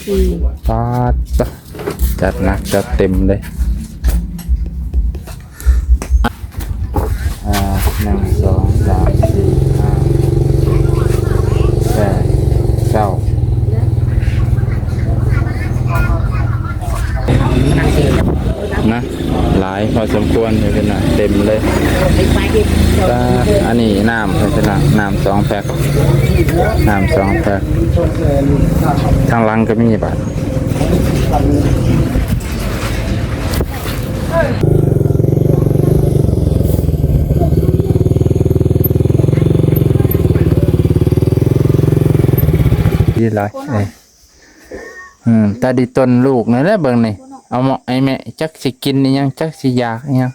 ປາດ ຈັດໜັກຈັດເຕັມເລີຍ. ອ່າ ໜຶ່ງ ສອງ ສາມ ສີ່ ຫ້າ ແປດ ເກົ້າ ນະ ຫຼາຍພໍສົມຄວນຢູ່ເດ້ນະ ເຕັມເລີຍ. ແຕ່ອັນນີ້ນ້ຳເພິ່ນນະ ນ້ຳສອງແພັກ ນ້ຳສອງແພັກ ທາງຫຼັງກໍມີບາດ. ດີຫຼາຍ ເອີ ອືມ ຕາດີຕົນລູກນີ້ແຫຼະ ເບິ່ງນີ້ ເອົາເໝາະໃຫ້ແມ່ ຈັກຊິກິນອີ່ຫຍັງ ຈັກຊິຢາກອີ່ຫຍັງ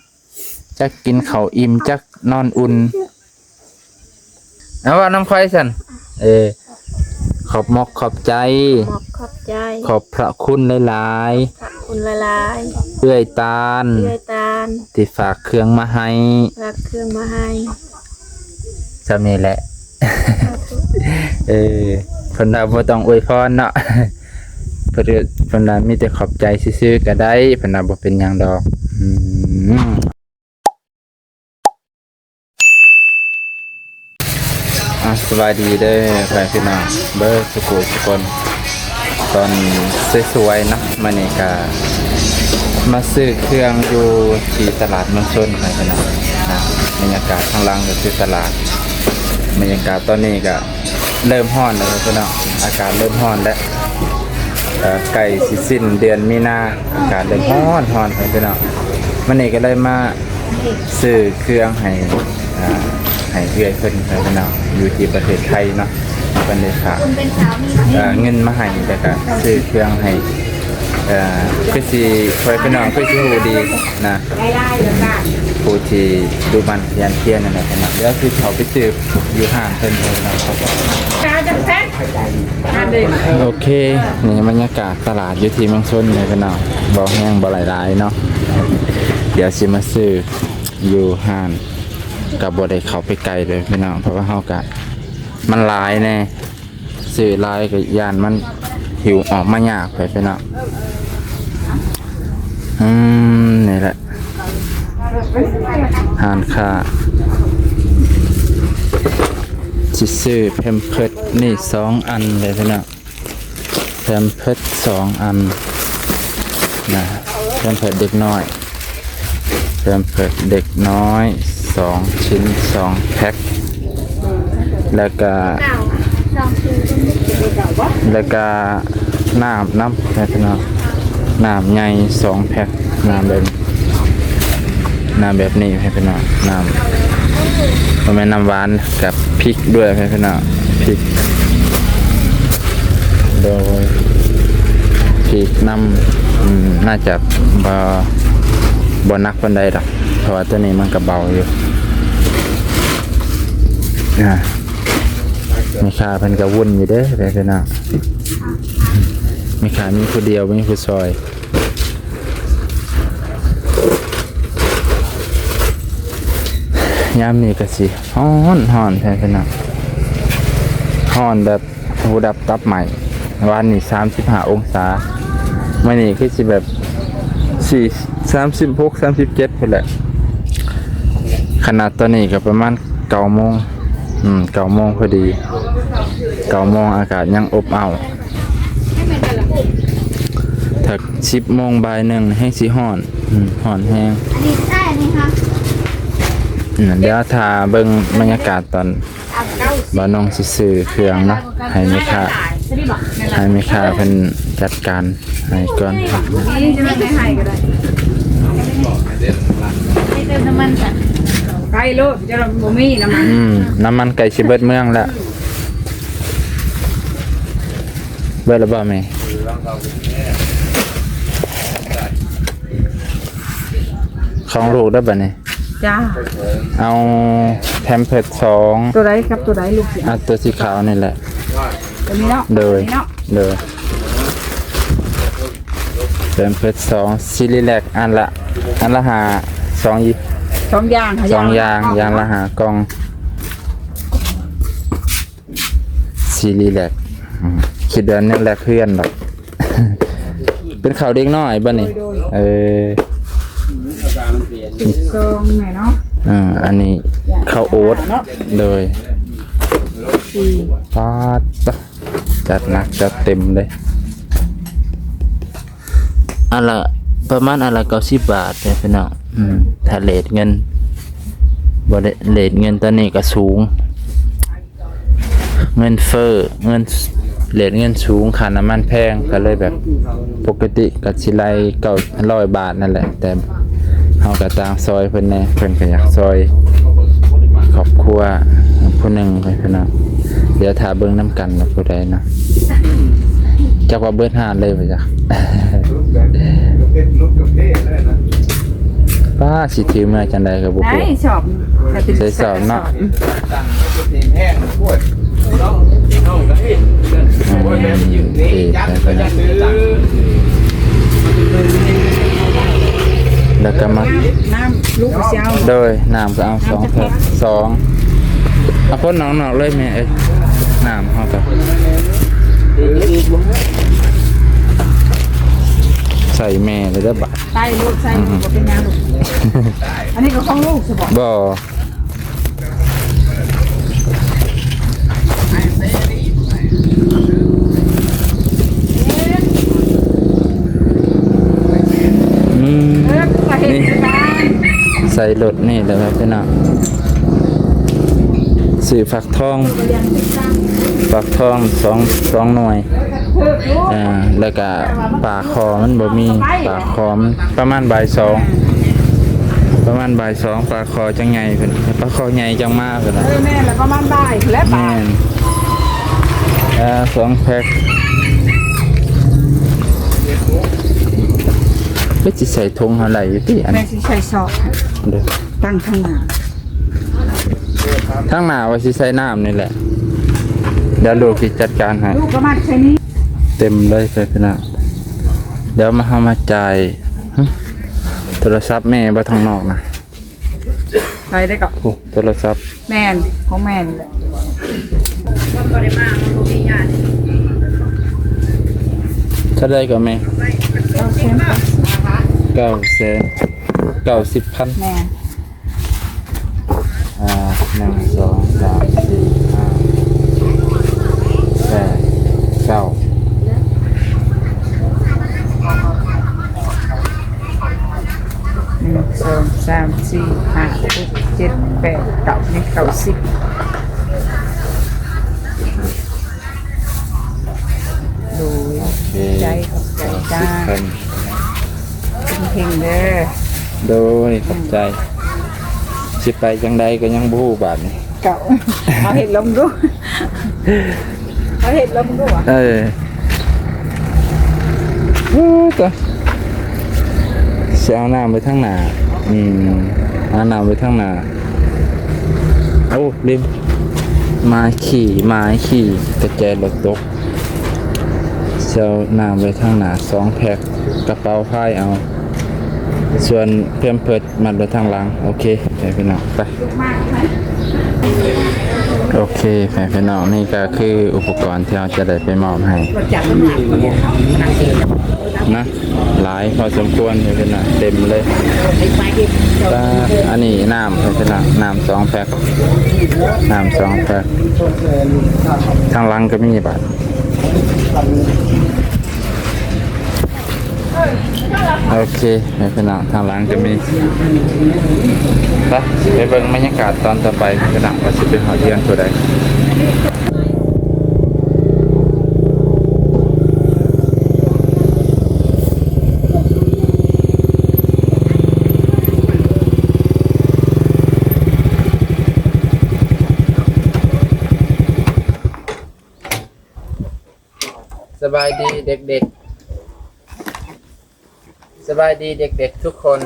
ຈັກກິນເຂົ້າອີ່ມ ຈັກນອນອຸ່ນ. ເອົາ ເວົ້ານຳຂ້ອຍຊັ້ນ. ເອີ ຂອບມົກຂອບໃຈ ຂອບຂອບໃຈ ຂອບພະຄຸນຫຼາຍໆ ຂອບພະຄຸນຫຼາຍໆ ເອື້ອຍຕານ ເອື້ອຍຕານ ທີ່ຝາກເຄື່ອງມາໃຫ້ ຝາກເຄື່ອງມາໃຫ້. ສ່ຳນີ້ແຫຼະ. ເອີ ເພິ່ນວ່າບໍ່ຕ້ອງອວຍພອນເນາະ ເພິ່ນ ເພິ່ນວ່າມີແຕ່ຂອບໃຈຊື່ໆກໍໄດ້ ເພິ່ນວ່າບໍ່ເປັນຫຍັງດອກ. ອືມ. ອ່າ ສະບາຍດີເດີພໍ່ແມ່ພີ່ນ້ອງເບິດສຸຂູສຸຄົນ ຕອນສວຍໆເນາະ. ມື້ນີ້ກະມາຊື້ເຄື່ອງຢູ່ທີ່ຕະຫຼາດເມືອງຊົນພີ່ນ້ອງນະ. ບັນຍາກາດທາງຫຼັງກໍຄືຕະຫຼາດ ບັນຍາກາດຕອນນີ້ກະ ເລີ່ມຮ້ອນແລ້ວພີ່ນ້ອງ ອາກາດເລີ່ມຮ້ອນແລ້ວ. ເອີ ໃກ້ຊິສິ້ນເດືອນມີນາ ອາກາດເລີ່ມຮ້ອນ ຮ້ອນພີ່ນ້ອງ. ມື້ນີ້ກໍເລີຍມາຊື້ເຄື່ອງໃຫ້ ອ່າ ໃຫ້ເອື້ອຍເພິ່ນພີ່ນ້ອງ ຢູ່ທີ່ປະເທດໄທເນາະ. ເພິ່ນໄດ້ຝາກ ເອີ ເງິນມາໃຫ້ ແລ້ວກໍຊື້ເຄື່ອງໃຫ້ ເອີ ຄືຊິ ພໍ່ແມ່ພີ່ນ້ອງຄືຊິຮູ້ດີນະ ຜູ້ທີ່ດຸໝັ່ນຂະຫຍັນພຽນນັ້ນແຫຼະພີ່ນ້ອງ. ດຽວຊິເຂົ້າໄປຊື້ຢູ່ຮ້ານເພິ່ນພີ່ນ້ອງ. ໂອເຄ ນີ້ບັນຍາກາດຕະຫຼາດຢູ່ທີ່ເມືອງຊົນເລີຍພີ່ນ້ອງ ບໍ່ແຮງບໍ່ຫຼາຍໆເນາະ. ດຽວຊິມາຊື້ຢູ່ຮ້ານ ກໍບໍ່ໄດ້ເຂົ້າໄປໃກ້ເລີຍພີ່ນ້ອງ ເພາະວ່າເຮົາກະ ມັນຫຼາຍແດ່ ຊື້ຫຼາຍກໍຢ້ານມັນຫິວອອກມາຍາກໄປພີ່ນ້ອງ. ອືມ ນີ້ແຫຼະ ຮ້ານຄ້າ ຊິຊື້ແພມເພີດນີ້ສອງອັນເລີຍພີ່ນ້ອງ. ແພມເພີດສອງອັນນະ ແພມເພີດເດັກນ້ອຍ ແພມເພີດເດັກນ້ອຍສອງຊິ້ນ ສອງແພັກ ແລ້ວກະ ແລ້ວກະນ້ຳນຳ ແລ້ວກະນ້ຳ ນ້ຳໃຫຍ່ສອງແພັກ ນ້ຳແບບ ນ້ຳແບບນີ້ໃຫ້ເພິ່ນວ່າ ນ້ຳ ບໍ່ແມ່ນນ້ຳຫວານ ກັບພິກດ້ວຍໃຫ້ເພິ່ນວ່າ ພິກ ໂດຍພິກນຳ ອືມ ໜ້າຈະບໍ່ ບໍ່ໜັກປານໃດດອກ ເພາະວ່າໂຕນີ້ມັນກໍເບົາຢູ່ ອາ ແມ່ຄ້າເພິ່ນກໍວຸ່ນຢູ່ເດ້ ເພິ່ນວ່າ ແມ່ຄ້າມີຜູ້ດຽວ ບໍ່ມີຜູ້ຊ່ອຍ. ຍາມນີ້ກໍຊິຮ້ອນ ຮ້ອນແທ້ພີ່ນ້ອງ ຮ້ອນແບບຫູດັບຕັບໄໝ້. ວານນີ້ສາມສິບຫ້າອົງສາ ມື້ນີ້ຄືຊິແບບສີ່ ສາມສິບຫົກ ສາມສິບເຈັດພຸ້ນແຫຼະ. ຂະໜາດຕອນນີ້ກໍປະມານເກົ້າໂມງ ອືມ ເກົ້າໂມງພໍດີ ເກົ້າໂມງ ອາກາດຍັງອົບອ້າວ. ຖ້າສິບໂມງບ່າຍໜຶ່ງແຮງຊິຮ້ອນ ອືມ ຮ້ອນແຮງ. ອັນນີ້ໃຊ້ອັນນີ້ຄ່ະ ອືມ ດຽວຖ້າເບິ່ງບັນຍາກາດຕອນບ່າວນ້ອງຊິຊື້ເຄື່ອງເນາະ ໃຫ້ແມ່ຄ້າ ໃຫ້ແມ່ຄ້າເພິ່ນຈັດການໃຫ້ກ່ອນ. ໄປໂລດ ຈະບໍ່ມີນ້ຳມັນ ອືມ ນ້ຳມັນໃກ້ຊິເບິດເມືອງແລ້ວ. ເບິດແລ້ວບໍ່ແມ່? ຂອງລູກເດີບັດນີ້. ຈ້າ ເອົາແພມເພີດສອງ ໂຕໃດກັບໂຕໃດລູກ? ເອົາໂຕສີຂາວນີ້ແຫຼະ. ໂຕນີ້ເນາະ? ໂດຍ ໂຕນີ້ເນາະ ໂດຍ. ແພມເພີດສອງ ຊີຣີແລັກ ອັນລະ ອັນລະຫ້າ ສອງ ສອງຢ່າງ ສອງຢ່າງ ຢ່າງລະຫ້າກ່ອງ. ຊີຣີແລັກ ອືມ ຄິດວ່າແນວແລັກເຮືອນດອກ. ເປັນເຂົ້າເດັກນ້ອຍບໍ່ນີ້? ໂດຍ ໂດຍ ເອີ ເປັນຊອງແມ່ເນາະ. ອ່າ ອັນນີ້ເຂົ້າໂອດເນາະ. ໂດຍ ປາດ ຈັດໜັກຈັດເຕັມເລີຍ. ອັນລະປະມານອັນລະເກົ້າສິບບາດເດ້ພີ່ນ້ອງ. ອືມ ຖ້າເຣດເງິນ ບໍ່ໄດ້ ເຣດເງິນຕອນນີ້ກໍສູງ ເງິນເຟີ້ ເງິນ ເຣດເງິນສູງ ຄ່ານ້ຳມັນແພງ ກໍເລີຍແບບ ປົກກະຕິກໍຊິໄລ່ເກົ້າຮ້ອຍບາດນັ້ນແຫຼະ ແຕ່ເຮົາກໍຕ່າງຊ່ອຍເພິ່ນແດ່ ເພິ່ນກໍຢາກຊ່ອຍຄອບຄົວຜູ້ໜຶ່ງ ພີ່ນ້ອງ. ດຽວຖ້າເບິ່ງນຳກັນວ່າຜູ້ໃດເນາະ. ຈັກວ່າເບິດຮ້ານເລີຍບໍ່ຈັກ. ປ້າ ຊິຖືເມືອຈັ່ງໃດກໍບໍ່ຮູ້. ໄດ້ຊອບ ໃສ່ຊອບເນາະ. ອືມ ແລ້ວກໍມາ ນ້ຳ ລູກເຊາ. ໂດຍ ນ້ຳກໍເອົາສອງແພັກ ສອງ ເອົາພົ້ນນອກໆເລີຍແມ່ເອີຍ. ນ້ຳເຮົາກໍໃສ່ແມ່ເລີຍເດີບາດ. ໃສ່ລູກ ໃສ່ລູກ ອືມ ບໍ່ເປັນຫຍັງລູກ. ອັນນີ້ກໍຂອງລູກຊິບໍ? ບໍ່. ອືມ ເອີ ກໍເຫັນຄືກັນ ໃສ່ລົດນີ້ແຫຼະພີ່ນ້ອງ. ຊື້ຟັກທອງ ຟັກທອງສອງ ສອງໜ່ວຍ. ອ່າ ແລ້ວກະປາຄໍມັນບໍ່ມີ ປາຄໍມັນປະມານບ່າຍສອງ ປະມານບ່າຍສອງ ປາຄໍຈັ່ງໃຫຍ່ເພິ່ນ ປາຄໍໃຫຍ່ຈັ່ງມາເພິ່ນ. ເອີ ແມ່ນແຫຼະ ປະມານບ່າຍພຸ້ນແຫຼະ. ແມ່ນ ອ່າ ສອງແພັກ ເອີ ຊິໃສ່ຖົງເຮົາໄດ້ຢູ່ຕິອັນນີ້? ແມ່ຊິໃສ່ຊອກ ເດີ ຕັ້ງຂ້າງໜ້າ. ທາງໜ້າວ່າຊິໃສ່ນ້ຳນີ້ແຫຼະ ດຽວລູກຊິຈັດການໃຫ້. ລູກກໍມັດໃສ່ນີ້ ເຕັມເລີຍເພິ່ນນະ. ດຽວມາ ເຮົາມາຈ່າຍ. ຫຶ ໂທລະສັບແມ່ບໍ່ທາງນອກນະ? ໃສ່ໄດ້ກໍ ໂອ້ ໂທລະສັບ ແມ່ນ ຂອງແມ່ນ. ເທົ່າໃດກໍແມ່? ເກົ້າແສນ ເກົ້າແສນເກົ້າສິບພັນ ແມ່ນ. ອ່າ ໜຶ່ງ ສອງ ສາມ ສີ່ ຫ້າ ແປດ ເກົ້າ ໜຶ່ງ ສອງ ສາມ ສີ່ ຫ້າ ຫົກ ເຈັດ ແປດ ເກົ້າ ນີ້ ເກົ້າສິບ. ໂດຍ ໂອເຄ ຂອບໃຈ ຂອບໃຈຈ້າ ເປັນເຮງເດີ. ໂດຍ ຂອບໃຈ. ຊິໄປຈັ່ງໃດກໍຍັງບໍ່ຮູ້ບາດນີ້. ເຈົ້າ ເອົາເຮັດລອງດູ ເອົາເຮັດລອງດູ. ເອີ ໂອ້ ຕາ ຊິເອົານ້ຳໄວ້ທາງໜ້າ. ອືມ ເອົານ້ຳໄວ້ທາງໜ້າ. ໂອ້ ລືມ ໝາຍຂີ່ ໝາຍຂີ່ ກະແຈລົດຕົກ. ເອົານ້ຳໄວ້ທາງໜ້າສອງແພັກ ກະເປົາພາຍເອົາ ສ່ວນແພມເພີດມັດໄວ້ທາງຫຼັງ. ໂອເຄ ໄປພີ່ນ້ອງ ໄປ. ໂອເຄ ໄປພີ່ນ້ອງ ນີ້ກໍຄືອຸປະກອນທີ່ເຮົາຈະໄດ້ໄປມອບໃຫ້ນະ. ຫຼາຍພໍສົມຄວນຢູ່ເພິ່ນນະ ເຕັມເລີຍ. ຕາ ອັນນີ້ນ້ຳເພິ່ນນະ ນ້ຳສອງແພັກ ນ້ຳສອງແພັກ. ທາງຫຼັງກໍມີບາດ. ໂອເຄ ໃຫ້ພີ່ນ້ອງ ທາງຫຼັງກໍມີ. ໄປ ໄປເບິ່ງບັນຍາກາດຕອນຕໍ່ໄປພີ່ນ້ອງ ວ່າຊິໄປຮອດເຮືອນຜູ້ໃດ. ສະບາຍດີເດັກໆ ສະບາຍດີເດັກໆທຸກຄົນ.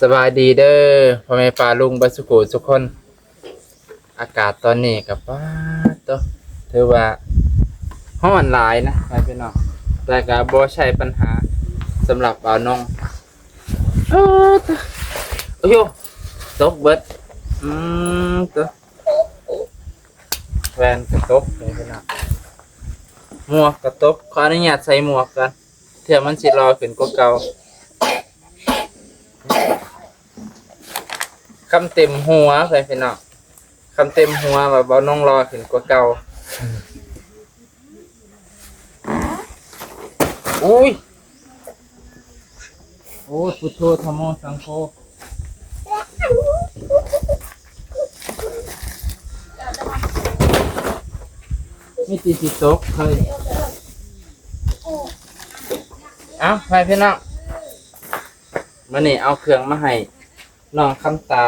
ສະບາຍດີເດີ ພໍ່ແມ່ປ້າລຸງເບິດສຸຂູສຸຄົນ. ອາກາດຕອນນີ້ກໍ ປາດໂທ້ ຖືວ່າຮ້ອນຫຼາຍນະ ພີ່ນ້ອງ ແຕ່ກໍບໍ່ໃຊ່ບັນຫາສຳລັບບ່າວນົງ. ເອີ ໂອ້ໂຫ ຕົກເບິດ. ອືມ ໂຕ ແວ່ນກະຕົກເລີຍພີ່ນ້ອງ ໝວກກະຕົກ. ຂໍອະນຸຍາດໃສ່ໝວກກ່ອນ ເທື່ອມັນຊິຫຼໍ່ຂຶ້ນກວ່າເກົ່າ. ຄຳເຕັມຫົວເລີຍພີ່ນ້ອງ ຄຳເຕັມຫົວວ່າບ່າວນົງຫຼໍ່ຂຶ້ນກວ່າເກົ່າ. ໂອ້ຍ ໂອ້ຍ ພຸດໂທ ທຳໂມ ສັງໂຄ ມີແຕ່ຊິຕົກເຮີ້ຍ. ເອົ້າ ໄປພີ່ນ້ອງ ມື້ນີ້ເອົາເຄື່ອງມາໃຫ້ ນ້ອງຄຳຕາ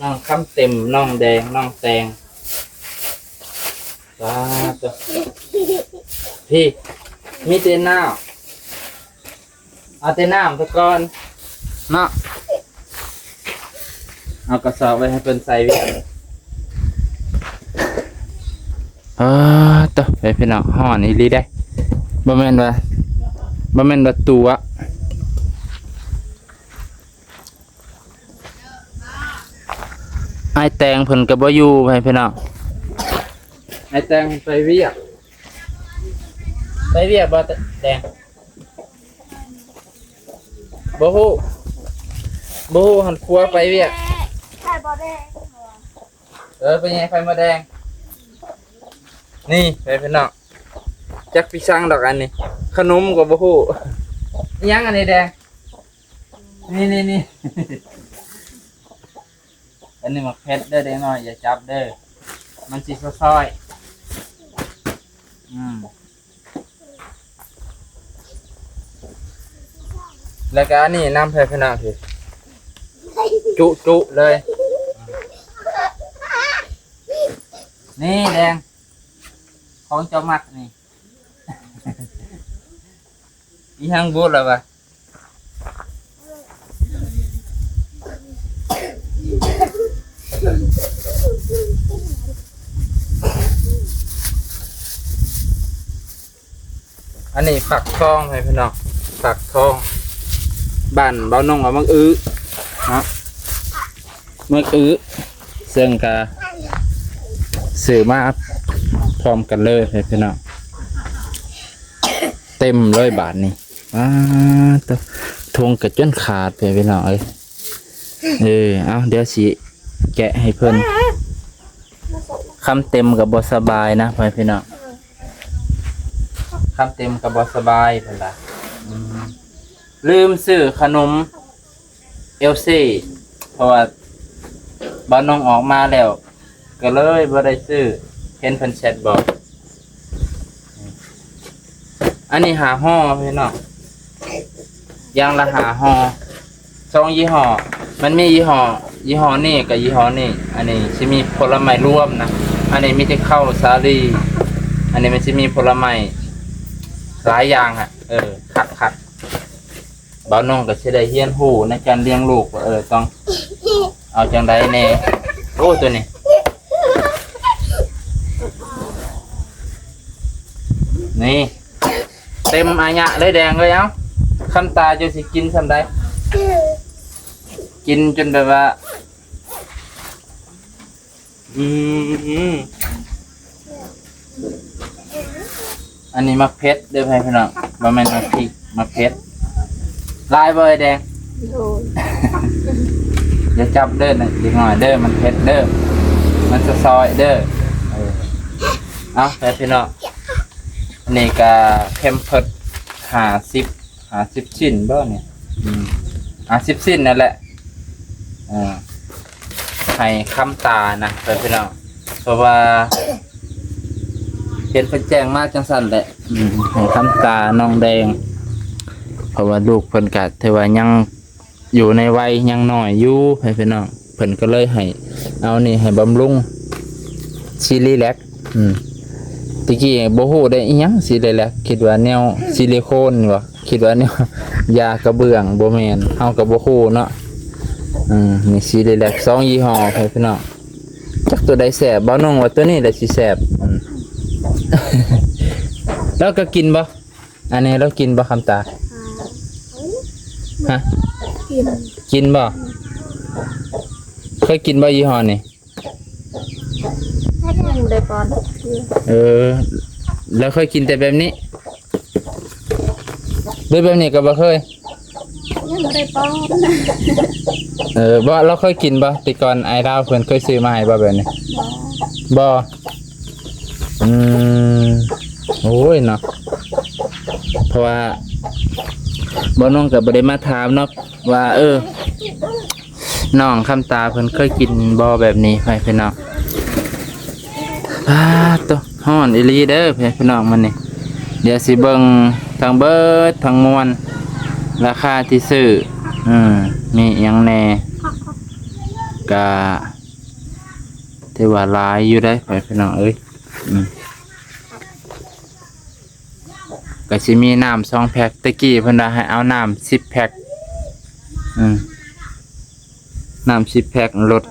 ນ້ອງຄຳເຕັມ ນ້ອງແດງ ນ້ອງແຕງ. ສາທຸ ພີ່ ມີແຕ່ນ້ຳ ເອົາແຕ່ນ້ຳໄປກ່ອນເນາະ ເອົາກະສອບໄວ້ໃຫ້ເພິ່ນໃສ່ວຽກ. ເອີ ໂຕ ໄປພີ່ນ້ອງ ຮ້ອນອີ່ຫຼີເດ້ ບໍ່ແມ່ນວ່າ ບໍ່ແມ່ນວ່າຕົວະ. ອ້າຍແຕງເພິ່ນກະບໍ່ຢູ່ ພໍ່ແມ່ພີ່ນ້ອງ ອ້າຍແຕງເພິ່ນໄປວຽກ ໄປວຽກບໍ່ແຕງ? ບໍ່ຮູ້ ບໍ່ຮູ້ຫັ້ນ ຄົວໄປວຽກ ໄຂ່ມົດແດງ ເອີ ໄປແຍ່ໄຂ່ມົດແດງ. ນີ້ ພໍ່ແມ່ພີ່ນ້ອງ ຈັກປີສັງດອກອັນນີ້ ຂະໜົມກະບໍ່ຮູ້ ອີ່ຫຍັງອັນນີ້ແດງ? ນີ້ໆໆ ອັນນີ້ໝາກເຜັດເດີ ເດັກນ້ອຍຢ່າຈັບເດີ ມັນຊິຊອຍໆ. ອືມ ແລ້ວກະອັນນີ້ນຳ ພໍ່ແມ່ພີ່ນ້ອງ ຈຸໆເລີຍ. ນີ້ແດງ ຂອງເຈົ້າມັກນີ້ ອີ່ຫຍັງບູດລະວະ? ອັນນີ້ຟັກທອງ ໃຫ້ພີ່ນ້ອງ ຟັກທອງ ບ້ານບ່າວນົງເອົາໝາກອຶເນາະ ໝາກອຶ ເຊິ່ງກະຊື້ມາພ້ອມກັນເລີຍ ໃຫ້ພີ່ນ້ອງ ເຕັມເລີຍບາດນີ້. ປາດໂທ້ ຖົງກະຈົນຂາດ ພີ່ນ້ອງເອີຍ. ເອີ ເອົາ ດຽວຊິແກະໃຫ້ເພິ່ນ. ຄຳເຕັມກະບໍ່ສະບາຍນະ ພໍ່ແມ່ພີ່ນ້ອງ ຄຳເຕັມກະບໍ່ສະບາຍ ເພິ່ນວ່າ ອືມ ລືມຊື້ຂະໜົມເອວເຊ ເພາະວ່າບ່າວນົງອອກມາແລ້ວ ກະເລີຍບໍ່ໄດ້ຊື້ ເຫັນເພິ່ນແຊັດບອກ. ອັນນີ້ຫ້າຫໍ່ພີ່ນ້ອງ ຢ່າງລະຫ້າຫໍ່ ສອງຍີ່ຫໍ້ ມັນມີຍີ່ຫໍ້ ຍີ່ຫໍ້ນີ້ກັບຍີ່ຫໍ້ນີ້. ອັນນີ້ຊິມີຜົນລະໄມ້ລວມນະ ອັນນີ້ມີແຕ່ເຂົ້າສາລີ ອັນນີ້ມັນຊິມີຜົນລະໄມ້ຫຼາຍຢ່າງອະ ເອີ ຄັກໆ. ບ່າວນົງກະຊິໄດ້ຮຽນຮູ້ໃນການລ້ຽງລູກວ່າ ເອີ ຕ້ອງເອົາຈັ່ງໃດແດ່. ໂອ້ ໂຕນີ້ ນີ້ ເຕັມອາຍະເລີຍແດງເອີຍ. ເອົ້າ ຄຳຕາເຈົ້າຊິກິນສ່ຳໃດ? ກິນຈົນແບບວ່າ ອືມ ອັນນີ້ໝາກເຜັດເດີ ພີ່ນ້ອງ ບໍ່ແມ່ນໝາກພິກ ໝາກເຜັດ. ຫຼາຍບໍ່ ອ້າຍແດງ? ໂດຍ ຢ່າຈັບເດີ ເດັກນ້ອຍເດີ ມັນເຜັດເດີ ມັນຊະຊອຍເດີ. ເອີ ເອົາ ພີ່ນ້ອງ ອັນນີ້ກະແພມເພີດ ຫ້າສິບ ຫ້າສິບຊິ້ນບໍ່ນີ້? ອືມ ຫ້າສິບຊິ້ນນັ້ນແຫຼະ. ເອີ ໃຫ້ຄຳຕານະ ເພື່ອນພີ່ນ້ອງ ເພາະວ່າເຫັນເພິ່ນແຈ້ງມາຈັ່ງຊັ້ນແຫຼະ. ອືມ ໃຫ້ຄຳຕານ້ອງແດງ ເພາະວ່າລູກເພິ່ນກະຖືວ່າຍັງຢູ່ໃນໄວຍັງນ້ອຍຢູ່ ເພື່ອນພີ່ນ້ອງ ເພິ່ນກະເລີຍໃຫ້ເອົານີ້ໃຫ້ບຳລຸງ ຊີລີແລັກ. ອືມ ແຕ່ກີ້ບໍ່ຮູ້ໄດ້ອີ່ຫຍັງ ຊີລີແລັກ ຄິດວ່າແນວຊີລິໂຄນບໍ ຄິດວ່າແນວຢາກະເບື້ອງ ບໍ່ແມ່ນ ເຮົາກະບໍ່ຮູ້ເນາະ. ອືມ ນີ້ຊີລີແລັກ ສອງຍີ່ຫໍ້ ເພື່ອນພີ່ນ້ອງ ຈັກໂຕໃດແຊບ ບ່າວນົງວ່າໂຕນີ້ແຫຼະຊິແຊບ. ອືມ ລາວກະກິນບໍ? ອັນນີ້ລາວກິນບໍ່ ຄຳຕາ? ອ່າ ຮະ? ກິນ ກິນບໍ່? ເຄີຍກິນບໍ່ຍີ່ຫໍ້ນີ້? ເຄີຍ ຍັງບໍ່ໄດ້ປ້ອນຈັກເທື່ອ. ເອີ ແລ້ວເຄີຍກິນແຕ່ແບບນີ້ ຫຼືແບບນີ້ກໍບໍ່ເຄີຍ? ຍັງບໍ່ໄດ້ປ້ອນ. ເອີ ບໍ່ ລາວເຄີຍກິນບໍ່? ແຕ່ກ່ອນອ້າຍລາວເພິ່ນເຄີຍຊື້ມາໃຫ້ບໍ່ແບບນີ້? ບໍ່. ບໍ່? ອືມ ໂອ້ຍເນາະ ເພາະວ່າບ່າວນ້ອງກໍບໍ່ໄດ້ມາຖາມເນາະ ວ່າ ເອີ ນ້ອງຄຳຕາເພິ່ນເຄີຍກິນບໍ່ແບບນີ້ ໃຫ້ພີ່ນ້ອງ. ປາດໂທ້ ຮ້ອນອີ່ຫຼີເດີພີ່ນ້ອງມື້ນີ້. ດຽວຊິເບິ່ງທັງເບິດທັງມວນ ລາຄາທີ່ຊື້ ເອີ ມີຫຍັງແດ່ ກະຖືວ່າຫຼາຍຢູ່ເດ້ພີ່ນ້ອງເອີຍ. ອືມ ກໍຊິມີນ້ຳສອງແພັກ ແຕ່ກີ້ເພິ່ນວ່າໃຫ້ເອົານ້ຳສິບແພັກ. ອືມ ນ້ຳສິບແພັກ ລົດ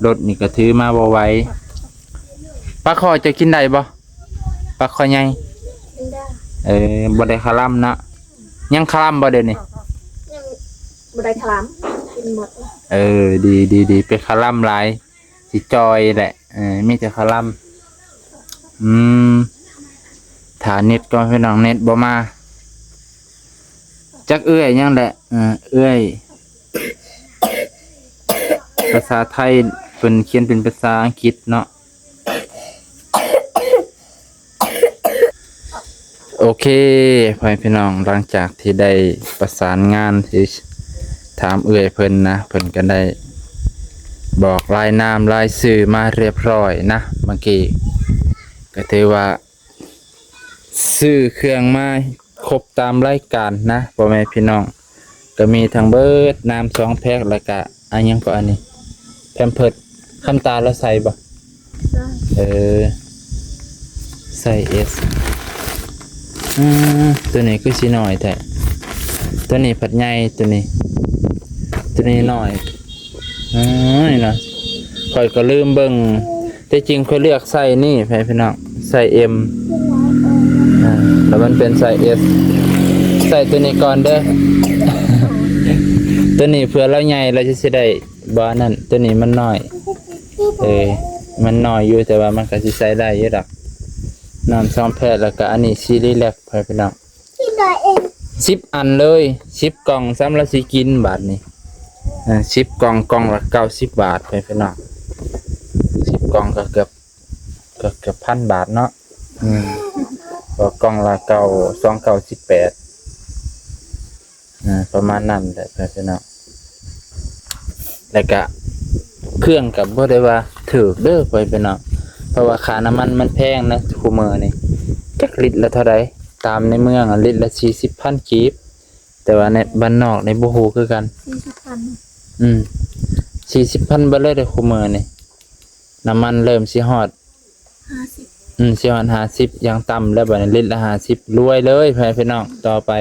ລົດນີ້ກໍຖືມາບໍ່ໄຫວ. ປາຄໍ່ເຈົ້າກິນໄດ້ບໍ່? ປາຄໍ່ໃຫຍ່ ກິນໄດ້. ເອີ ບໍ່ໄດ້ຄະລຳເນາະ. ຍັງຄະລຳບໍ່ດຽວນີ້? ຍັງບໍ່ໄດ້ຄະລຳ ກິນໝົດ. ເອີ ດີ ດີ ດີ ໄປຄະລຳຫຼາຍ ຊິຈ່ອຍແຫຼະ. ເອີ ມີແຕ່ຄະລຳ. ອືມ ຖ້າເນັດກ່ອນພີ່ນ້ອງ ເນັດບໍ່ມາ. ຈັກເອື້ອຍຫຍັງແຫຼະ ເອີ ເອື້ອຍ ພາສາໄທ ເພິ່ນຂຽນເປັນພາສາອັງກິດເນາະ. ໂອເຄ ພໍ່ແມ່ພີ່ນ້ອງ ຫຼັງຈາກທີ່ໄດ້ປະສານງານທີ່ຖາມເອື້ອຍເພິ່ນນະ ເພິ່ນກໍໄດ້ບອກລາຍນາມລາຍຊື່ມາຮຽບຮ້ອຍນະ ເມື່ອກີ້ ກໍຖືວ່າຊື້ເຄື່ອງມາຄົບຕາມລາຍການນະ ພໍ່ແມ່ພີ່ນ້ອງ. ກໍມີທັງເບິດນ້ຳສອງແພັກ ແລ້ວກະອັນຫຍັງກໍອັນນີ້ ແພມເພີດ ຄຳຕາລາວໃສ່ບໍ່? ໃສ່. ເອີ ໃສ່ເອສ. ອືມ ໂຕນີ້ຄືຊິນ້ອຍແທ້ ໂຕນີ້ພັດໃຫຍ່ ໂຕນີ້ ໂຕນີ້ນ້ອຍ. ໂອ້ຍເນາະ ຂ້ອຍກໍລືມເບິ່ງ ແຕ່ຈິງຂ້ອຍເລືອກໄຊນີ້ ພີ່ນ້ອງ ໄຊເອັມ ອ່າ ແລ້ວມັນເປັນໄຊເອສ. ໃສ່ໂຕນີ້ກ່ອນເດີ ໂຕນີ້ເພື່ອລາວໃຫຍ່ລາວຈະຊິໄດ້ບໍ່ອັນນັ້ນ ໂຕນີ້ມັນນ້ອຍ. ເອີ ມັນນ້ອຍຢູ່ ແຕ່ວ່າມັນກໍຊິໃສ່ໄດ້ຢູ່ດອກ. ນ້ຳສອງແພັກ ແລ້ວກໍອັນນີ້ຊີຣີແລັກ ພີ່ນ້ອງ. ສິບອັນເລີຍ ສິບກ່ອງ ສ່ຳລະຊິກິນບາດນີ້. ອ່າ ສິບກ່ອງ ກ່ອງລະເກົ້າສິບບາດ ພີ່ນ້ອງ. ສິບກ່ອງກໍເກືອບ ກໍເກືອບພັນບາດເນາະ. ອືມ ກໍກ່ອງລະເກົ້າ ສອງເກົ້າສິບແປດ ອ່າ ປະມານນັ້ນແຫຼະ ພີ່ນ້ອງ. ແລ້ວກະເຄື່ອງກໍບໍ່ໄດ້ວ່າຖືກເດີ ພໍ່ແມ່ພີ່ນ້ອງ ເພາະວ່າຄ່ານ້ຳມັນມັນແພງນະ ຄູ່ມື້ນີ້. ຈັກລິດລະເທົ່າໃດ? ຕາມໃນເມືອງອະ ລິດລະສີ່ສິບພັນກີບ ແຕ່ວ່າໃນບ້ານນອກນີ້ບໍ່ຮູ້ຄືກັນ. ສີ່ສິບພັນ. ອືມ ສີ່ສິບພັນເບິດເລີຍເດີ ຄູ່ມື້ນີ້. ນ້ຳມັນເລີ່ມຊິຮອດຫ້າສິບ ອືມ ຊິຮອດຫ້າສິບຢ່າງຕ່ຳແລ້ວ ບາດນີ້ລິດລະຫ້າສິບ ລວຍເລີຍ ພໍ່ແມ່ພີ່ນ້ອງ. ຕໍ່ໄປ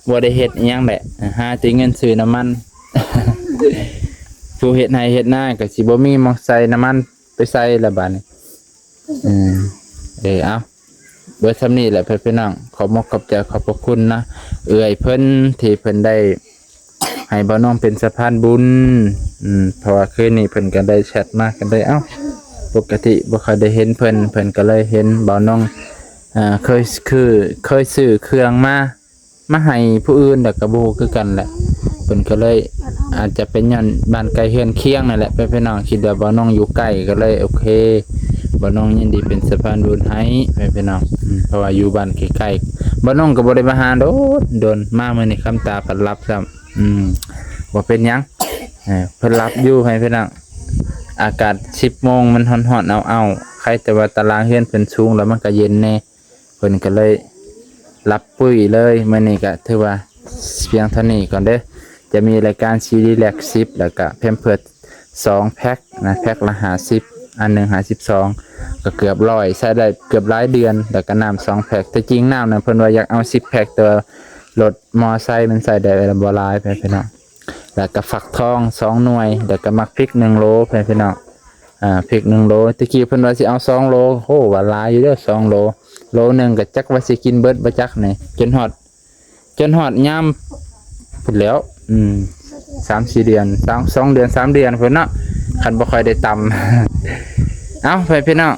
ບໍ່ໄດ້ເຮັດອີ່ຫຍັງແຫຼະ ຫາແຕ່ເງິນຊື້ນ້ຳມັນ. ຜູ້ເຮັດໄຮ່ເຮັດນາກໍຊິບໍ່ມີໝ່ອງໃສ່ນ້ຳມັນໄປໃສ່ລະບາດນີ້. ອືມ ເອີ ເອົາ ເບິດສ່ຳນີ້ແຫຼະ ພໍ່ແມ່ພີ່ນ້ອງ. ຂອບມົກຂອບໃຈ ຂອບພະຄຸນນະ ເອື້ອຍເພິ່ນ ທີ່ເພິ່ນໄດ້ ໃຫ້ບ່າວນ້ອງເປັນສະພານບຸນ. ອືມ ເພາະວ່າຄືນນີ້ເພິ່ນກໍໄດ້ແຊັດມາ ກໍໄດ້ ເອົ້າ ປົກກະຕິບໍ່ຄ່ອຍໄດ້ເຫັນເພິ່ນ ເພິ່ນກໍເລີຍເຫັນບ່າວນ້ອງ ເອີ ເຄີຍ ຄື ເຄີຍຊື້ເຄື່ອງມາ ມາໃຫ້ຜູ້ອື່ນ ແລ້ວກໍບໍ່ຮູ້ຄືກັນແຫຼະ. ເພິ່ນກໍເລີຍ ອາດຈະເປັນຍ້ອນບ້ານໃກ້ເຮືອນຄຽງນັ້ນແຫຼະ ເພື່ອນພີ່ນ້ອງຄິດວ່າບ່າວນ້ອງຢູ່ໃກ້ ກໍເລີຍໂອເຄ ບ່າວນ້ອງຍິນດີເປັນສະພານບຸນໃຫ້ ເພື່ອນພີ່ນ້ອງ. ອືມ ເພາະວ່າຢູ່ບ້ານໃກ້ໆ ບ່າວນ້ອງກໍບໍ່ໄດ້ມາຫາດົນໆ ມາມື້ນີ້ຄຳຕາພັດຫຼັບຊ້ຳ. ອືມ ບໍ່ເປັນຫຍັງ ເອີ ເພິ່ນຫຼັບຢູ່ ໃຫ້ພີ່ນ້ອງ. ອາກາດສິບໂມງມັນຮ້ອນໆ ເອົ້າໆ ໃຄແຕ່ວ່າຕາລາງເຮືອນເພິ່ນສູງ ແລ້ວມັນກໍເຢັນແດ່ ເພິ່ນກໍເລີຍຫຼັບປຸ້ຍເລີຍ. ມື້ນີ້ກໍຖືວ່າພຽງເທົ່ານີ້ກ່ອນເດີ ຈະມີລາຍການຊີຣີແລັກສິບ ແລ້ວກໍແພມເພີດສອງແພັກນະ ແພັກລະຫ້າສິບ ອັນໜຶ່ງຫ້າສິບສອງ ກໍເກືອບຮ້ອຍ ໃຊ້ໄດ້ເກືອບຫຼາຍເດືອນ. ແລ້ວກໍນ້ຳສອງແພັກ ແຕ່ຈິງນ້ຳນັ້ນເພິ່ນວ່າຢາກເອົາສິບແພັກ ແຕ່ວ່າ ລົດມໍໄຊມັນໃສ່ໄດ້ບໍ່ຫຼາຍ ເພື່ອນພີ່ນ້ອງ. ແລ້ວກໍຟັກທອງສອງໜ່ວຍ ແລ້ວກໍໝາກພິກໜຶ່ງໂລ ເພື່ອນພີ່ນ້ອງ. ອ່າ ພິກໜຶ່ງໂລ ແຕ່ກີ້ເພິ່ນວ່າຊິເອົາສອງໂລ ໂຫ ວ່າຫຼາຍຢູ່ເດີ ສອງໂລ ໂລໜຶ່ງກໍຈັກວ່າຊິກິນເບິດບໍ່ຈັກນີ້ ຈົນຮອດ ຈົນຮອດຍາມພຸ້ນແຫຼ້ວ. ອືມ ສາມສີ່ເດືອນ ສອງ ສອງເດືອນ ສາມເດືອນພຸ້ນເນາະ ຄັນບໍ່ຄ່ອຍໄດ້ຕຳ. ເອົ້າ ເພື່ອນພີ່ນ້ອງ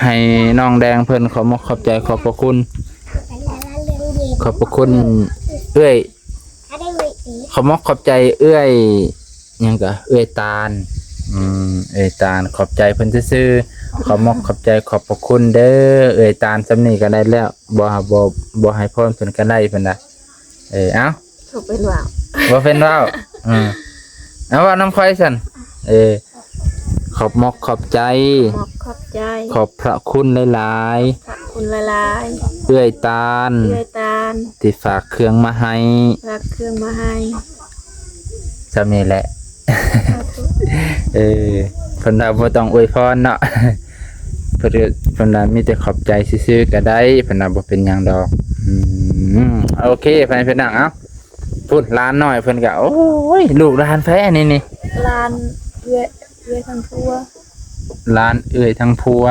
ໃຫ້ນ້ອງແດງເພິ່ນ ຂອບມຸກຂອບໃຈ ຂອບພະຄຸນ ຂອບພະຄຸນເອື້ອຍ ຂອບມຸກຂອບໃຈເອື້ອຍ ຫຍັງກະ ເອື້ອຍຕານ ອືມ ເອື້ອຍຕານ ຂອບໃຈເພິ່ນຊື່ໆ ຂອບມຸກຂອບໃຈ ຂອບພະຄຸນເດີ ເອື້ອຍຕານ ສ່ຳນີ້ກະໄດ້ແລ້ວ ບໍ່ ບໍ່ ບໍ່ໃຫ້ພອນເພິ່ນກະໄດ້ ເພິ່ນວ່າ ເອີ ເອົ້າ ບໍ່ເປັນເວົ້າ ບໍ່ເປັນເວົ້າ ເອີ ເອົາ ເວົ້ານຳຂ້ອຍຊັ້ນ ເອີ ຂອບມຸກຂອບໃຈ ຂອບມຸກຂອບໃຈ ຂອບພະຄຸນຫຼາຍໆ ຂອບພະຄຸນຫຼາຍໆ ເອື້ອຍຕານ ເອື້ອຍຕານ ທີ່ຝາກເຄື່ອງມາໃຫ້ ຝາກເຄື່ອງມາໃຫ້ ສ່ຳນີ້ແຫຼະ ສາທຸ ເອີ ເພິ່ນວ່າບໍ່ຕ້ອງອວຍພອນເນາະ ເພິ່ນ ເພິ່ນວ່າມີແຕ່ຂອບໃຈຊື່ໆກະໄດ້ ເພິ່ນວ່າບໍ່ເປັນຫຍັງດອກ ອືມ ໂອເຄ ພໍ່ແມ່ພີ່ນ້ອງ ເອົ້າ ພຸ້ນຫຼານນ້ອຍເພິ່ນກະ ໂອ້ຍ ລູກຫຼານໃຜອັນນີ້ນີ້ ຫຼານເອື້ອຍ ເອື້ອຍທາງຜົວ ຫຼານເອື້ອຍທາງຜົວ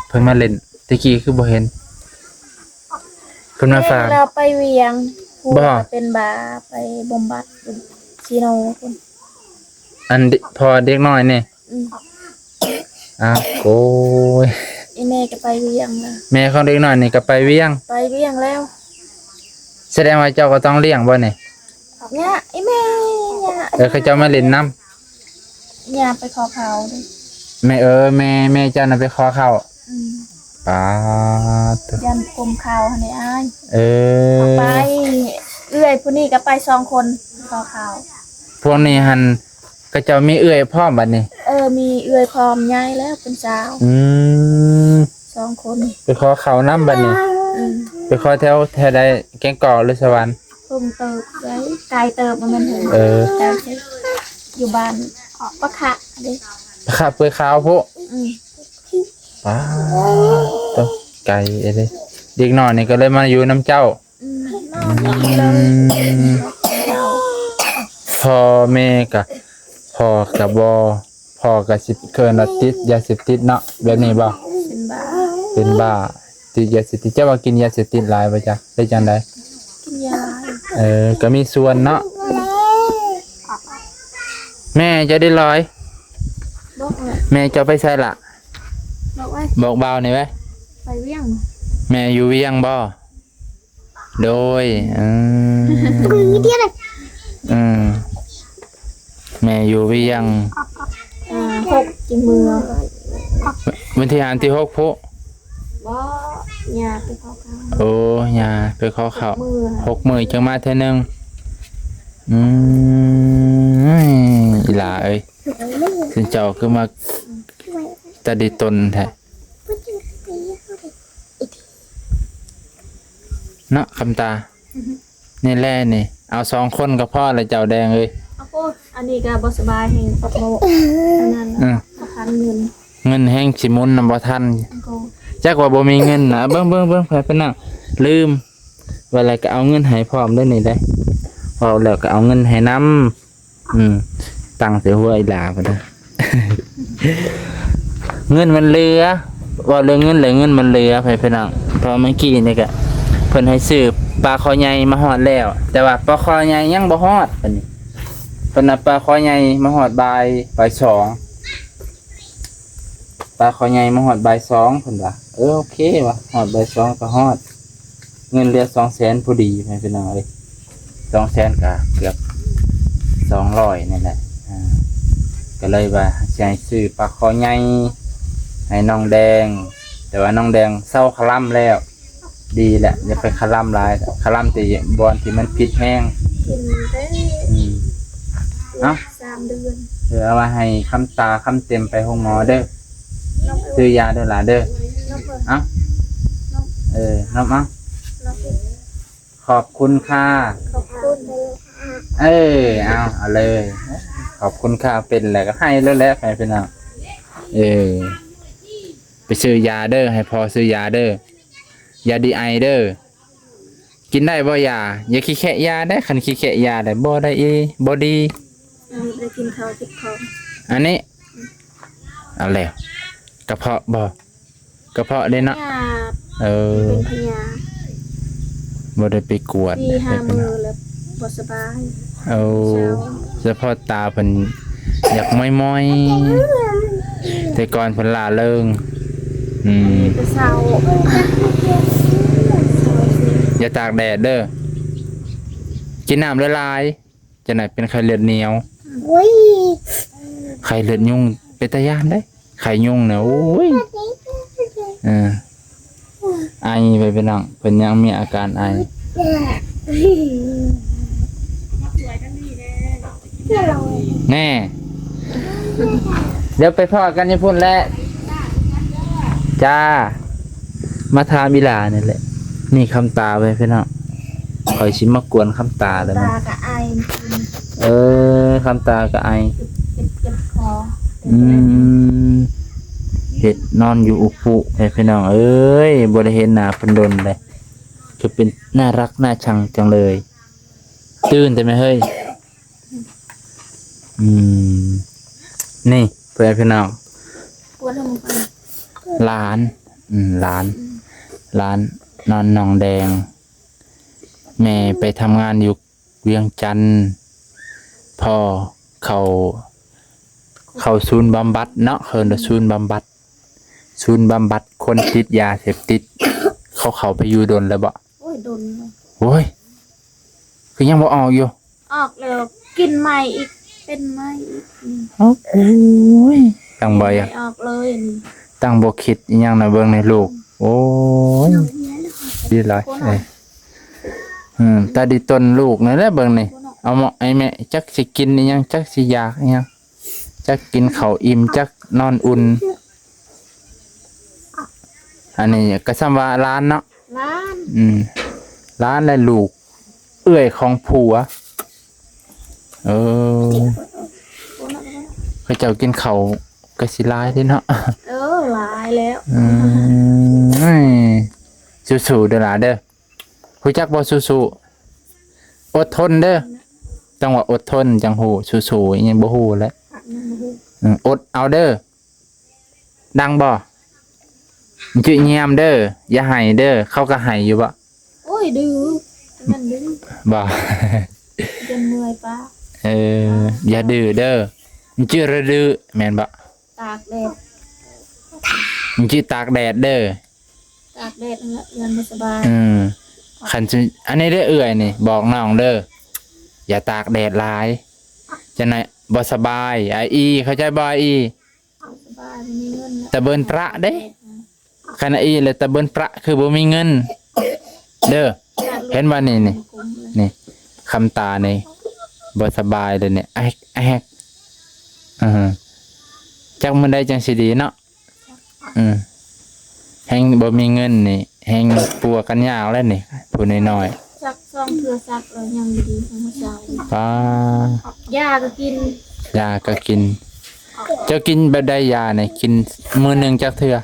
ເພິ່ນມາຫຼິ້ນ ແຕ່ກີ້ຄືບໍ່ເຫັນ ເພິ່ນມາຝາກ ແມ່ນລາວໄປວຽງ ຜົວເປັນບ້າ ໄປບຳບັດຢູ່ຊີໂນພຸ້ນ ອັນ ພໍ່ເດັກນ້ອຍນີ້ ອືມ ອ້າວ ໂອ້ຍ ອີ່ແມ່ກະໄປວຽງລະ ແມ່ຂອງເດັກນ້ອຍນີ້ກະໄປວຽງ ໄປວຽງແລ້ວ ສະແດງວ່າເຈົ້າກະຕ້ອງລ້ຽງບໍ່ນີ້ ຍ່າ ອີ່ແມ່ ຍ່າ ເອີ ເຂົາເຈົ້າມາຫຼິ້ນນຳ ຍ່າໄປຂໍເຂົ້າເດ້ ແມ່ ເອີ ແມ່ ແມ່ເຈົ້ານະໄປຂໍເຂົ້າ ອືມ ປາດ ຢ້ານກົມເຂົ້າຫັ້ນເດ້ອ້າຍ ເອີ ເອົາໄປ ເອື້ອຍຜູ້ນີ້ກະໄປສອງຄົນ ຂໍເຂົ້າ ພວກນີ້ຫັ້ນ ເຂົາເຈົ້າມີເອື້ອຍພ້ອມບັດນີ້ ເອີ ມີເອື້ອຍພ້ອມ ໃຫຍ່ແລ້ວເປັນສາວ ອືມ ສອງຄົນ ໄປຂໍເຂົ້ານຳບັດນີ້ ອືມ ໄປຂໍແຖວ ແຖວໃດ ແກ້ງກອກ ຫຼື ສະຫວັນ ເຖິງເຕີບໄດ້ ໄກເຕີບ ບໍ່ແມ່ນເຖິງ ເອີ ໄກເຕີບ ຢູ່ບ້ານປະຂະເດ້ ປະຂະເປືອຍຂາວພຸ້ນ ອືມ ປາດ ໂຕ ໄກເດ້ ເດັກນ້ອຍນີ້ກະເລີຍມາຢູ່ນຳເຈົ້າ ອືມ ອືມ ພໍ່ແມ່ກະ ພໍ່ກະບໍ່ ພໍ່ກະຊິເອີ້ນວ່າຕິດຢາເສບຕິດເນາະ ແບບນີ້ບໍ່ ເປັນບ້າ ເປັນບ້າ ຕິດຢາເສບຕິດ ເຈົ້າວ່າກິນຢາເສບຕິດຫຼາຍບໍ່ຈັກ ເຮັດຈັ່ງໃດ ກິນຢາຫຼາຍ ເອີ ກະມີສ່ວນເນາະ ແມ່ເຈົ້າໄດ້ລອຍ ບອກແມ່ ແມ່ເຈົ້າໄປໃສລະ ບອກໄວ້ ບອກບ່າວນີ້ໄວ້ ໄປວຽງ ແມ່ຢູ່ວຽງບໍ່ ໂດຍ ເອີ ເອີ ແມ່ຢູ່ວຽງ ເອີ ຫົກ ກິນມື້ ວັນທີຫ້າ ວັນທີຫົກພຸ້ນ ບໍ່ ຍ່າໄປຂໍເຂົ້າ ໂອ້ ຍ່າໄປຂໍເຂົ້າ ຫົກມື້ ຫົກມື້ຈຶ່ງມາເທື່ອໜຶ່ງ ອືມ ອີ່ຫຼ້າເອີຍ ເຈົ້າຄືມາຕາດີຕົນແທ້ ເນາະ ຄຳຕາ ອືຮຶ ນີ້ແຫຼະນີ້ ເອົາສອງຄົນກະພໍລະເຈົ້າແດງເອີຍ ເອົາໂພດ ອັນນີ້ກະບໍ່ສະບາຍແຮງ ບໍ່ ອັນນັ້ນ ອືມ ບໍ່ທັນເງິນ ເງິນແຮງຊິໝູນນຳບໍ່ທັນ ໂອ ຈັກວ່າບໍ່ມີເງິນນະ ເບິ່ງໆໆ ໄປ ໄປນັ່ງ ລືມ ວ່າແລ້ວກະເອົາເງິນໃຫ້ພ້ອມເດີນີ້ເດ້ ເວົ້າແລ້ວກະເອົາເງິນໃຫ້ນຳ ອືມ ຕັ້ງໃສ່ຫົວອີ່ຫຼ້າພຸ້ນນະ ເງິນມັນເຫຼືອ ເວົ້າເລື່ອງເງິນແລ້ວເງິນມັນເຫຼືອ ພໍ່ແມ່ພີ່ນ້ອງ ເພາະເມື່ອກີ້ນີ້ກະເພິ່ນໃຫ້ຊື້ປາຄໍໃຫຍ່ມາຮອດແລ້ວ ແຕ່ວ່າປາຄໍໃຫຍ່ຍັງບໍ່ຮອດ ເພິ່ນ ເພິ່ນວ່າປາຄໍໃຫຍ່ມາຮອດບ່າຍ ບ່າຍສອງ ປາຄໍໃຫຍ່ມາຮອດບ່າຍສອງ ເພິ່ນວ່າ ເອີ ໂອເຄວ່າ ຮອດບ່າຍສອງກະຮອດ ເງິນເຫຼືອສອງແສນພໍດີ ພໍ່ແມ່ພີ່ນ້ອງເອີຍ ສອງແສນກະເກືອບສອງຮ້ອຍນີ້ແຫຼະ ອ່າ ກະເລີຍວ່າຊິໃຫ້ຊື້ປາຄໍໃຫຍ່ໃຫ້ນ້ອງແດງ ແຕ່ວ່ານ້ອງແດງເຊົາຄະລຳແລ້ວ ດີແຫຼະ ຢ່າໄປຄະລຳຫຼາຍ ຄະລຳແຕ່ບ່ອນທີ່ມັນພິດແຮງ ກິນແຕ່ ອືມ ເອົ້າ ສາມເດືອນ ເອີ ເອົາມາໃຫ້ຄຳຕາຄຳເຕັມໄປໂຮງໝໍເດີ ຊື້ຢາເດີຫຼ້າເດີ ເອົ້າ ເອີ ນຳເອົາ ຂອບຄຸນຄ່າ ຂອບຄຸນ ເອີ ເອົາ ເອົາເລີຍ ຂອບຄຸນຄ່າ ເປັນແລ້ວກະໃຫ້ໂລດແຫຼະ ພໍ່ແມ່ພີ່ນ້ອງ ເອີ ໄປຊື້ຢາເດີ ໃຫ້ພໍ່ຊື້ຢາເດີ ຢາດີໄອເດີ ກິນໄດ້ບໍ່ຢາ ຢ່າຂີ້ແຄະຢາເດ້ ຄັນຂີ້ແຄະຢາແລ້ວບໍ່ໄດ້ອີ່ ບໍ່ດີ ອັນນີ້ບໍ່ໄດ້ກິນເຂົ້າເຈັບທ້ອງ ອັນນີ້ ເອົາແລ້ວ ກະເພາະບໍ່ ກະເພາະເດ້ເນາະ ເອີ ເປັນພະຍາດ ບໍ່ໄດ້ໄປກວດ ສີ່ຫ້າມື້ແລ້ວບໍ່ສະບາຍ ໂອ້ ສະເພາະຕາເພິ່ນຢາກມ້ອຍໆ ແຕ່ກ່ອນເພິ່ນລ່າເລີງ ອືມ ແຕ່ເຊົ້າ ຢ່າຕາກແດດເດີ ກິນນ້ຳຫຼາຍໆ ຈັ່ງໃດເປັນໄຂ້ເລືອດໜຽວ ໂອ້ຍ ໄຂ້ເລືອດຍຸງ ເປັນຕາຢ້ານເດ້ ໄຂ້ຍຸງນະ ໂອ້ຍ ເອີ ໄອໄປພີ່ນ້ອງ ເພິ່ນຍັງມີອາການໄອ ແນ່ ດຽວໄປພໍ້ກັນຢູ່ພຸ້ນແຫຼະ ຈ້າ ມາຖາມອີ່ຫຼ້ານີ້ແຫຼະ ນີ້ຄຳຕາໄວ້ພີ່ນ້ອງ ຂ້ອຍຊິມາກວນຄຳຕາແລ້ວ ຕາກະໄອ ເອີ ຄຳຕາກະໄອ ເຈັບ ເຈັບ ເຈັບຄໍ ອືມ ເຮັດນອນຢູ່ອຸປຸແທ້ພີ່ນ້ອງເອີຍ ບໍ່ໄດ້ເຫັນໜ້າເພິ່ນດົນເດ້ ຄືເປັນໜ້າຮັກໜ້າຊັງຈັງເລີຍ ຕື່ນແຕ່ແມ່ເຮີ້ຍ ອືມ ນີ້ເພື່ອນພີ່ນ້ອງ ກວນໃຫ້ມັນໄປ ຫຼານ ອືມ ຫຼານ ອືມ ຫຼານນອນໜອງແດງ ແມ່ໄປທຳງານຢູ່ວຽງຈັນ ພໍ່ເຂົ້າ ເຂົ້າສູນບຳບັດເນາະ ເອີ້ນວ່າສູນບຳບັດ ສູນບຳບັດຄົນຕິດຢາເສບຕິດ ເຂົາເຂົ້າໄປຢູ່ດົນແລ້ວບໍ່? ໂອ້ຍ ດົນແລ້ວ ໂອ້ຍ ຄືຍັງບໍ່ອອກຢູ່? ອອກແລ້ວ ກິນໃໝ່ອີກ ເປັນໃໝ່ອີກ ອືມ ເອົ້າ ໂອ້ຍ ຕັ້ງບໍ່ຢາກ ໄດ້ອອກເລີຍ ຕັ້ງບໍ່ຄິດອີ່ຫຍັງນະ ເບິ່ງໃນລູກ ໂອ້ຍ ດີຫຼາຍ ເອີ ອືມ ຕາດີຕົນລູກນັ້ນແຫຼະ ເບິ່ງນີ້ ເອົາເໝາະໄອ້ແມ່ ຈັກຊິກິນອີ່ຫຍັງ ຈັກຊິຢາກອີ່ຫຍັງ ຈັກກິນເຂົ້າອີ່ມ ຈັກນອນອຸ່ນ ອັນນີ້ກໍສ່ຳວ່າຫຼານເນາະ ຫຼານ ອືມ ຫຼານ ແລະ ລູກເອື້ອຍຂອງຜົວ ເອີ ເຂົາເຈົ້າກິນເຂົ້າກໍຊິຫຼາຍເດ້ເນາະ ເອີ ຫຼາຍແລ້ວ ອືມ ເອີຍ ສູ້ໆເດີຫຼ້າເດີ ຮູ້ຈັກບໍ່ສູ້ໆ ອົດທົນເດີ ຕ້ອງວ່າອົດທົນຈັ່ງຮູ້ ສູ້ໆອີ່ຫຍັງບໍ່ຮູ້ແຫຼະ ອືມ ອົດເອົາເດີ ດັງບໍ່? ຈື່ງຽມເດີ ຢ່າໄຫ້ເດີ ເຂົາກໍໄຫ້ຢູ່ບໍ່? ໂອ້ຍ ດື້ ມັນດື້ ບໍ່? ຈົນເມື່ອຍປາ ເອີ ຢ່າດື້ເດີ ຈື່ລະດື້ ແມ່ນບໍ່? ຕາກແດດ ຈື່ຕາກແດດເດີ ຕາກແດດຫັ້ນແຫຼະ ຢ້ານບໍ່ສະບາຍ ອືມ ຄັນຊິ ອັນນີ້ເດີເອື້ອຍນີ້ ບອກນ້ອງເດີ ຢ່າຕາກແດດຫຼາຍ ຈັ່ງໃດບໍ່ສະບາຍ ອາອີ ເຂົ້າໃຈບໍ່ ອາອີ? ສະບາຍ ບໍ່ມີເງິນ ຕະເບີນປະເດ້ ອືມ ຄັນອາອີແລ້ວຕະເບີນປະ ຄືບໍ່ມີເງິນເດີ ເຫັນບໍ່ນີ້ ນີ້ ນີ້ ຄຳຕານີ້ ບໍ່ສະບາຍເລີຍນີ້ ອາແຮກ ອາແຮກ ອື ຈັກມື້ໃດຈັ່ງຊິດີເນາະ ອື ແຮງບໍ່ມີເງິນນີ້ ແຮງປົວກັນຍາກແລ້ວນີ້ ຜູ້ນ້ອຍໆ ສັກສອງເທື່ອສັກແລ້ວຍັງດີ ຍັງບໍ່ເຊົາ ປ້າ ຢາກໍກິນ ຢາກໍກິນ ເຈົ້າກິນແບບໃດຢານີ້ ກິນມື້ໜຶ່ງຈັກເທື່ອ?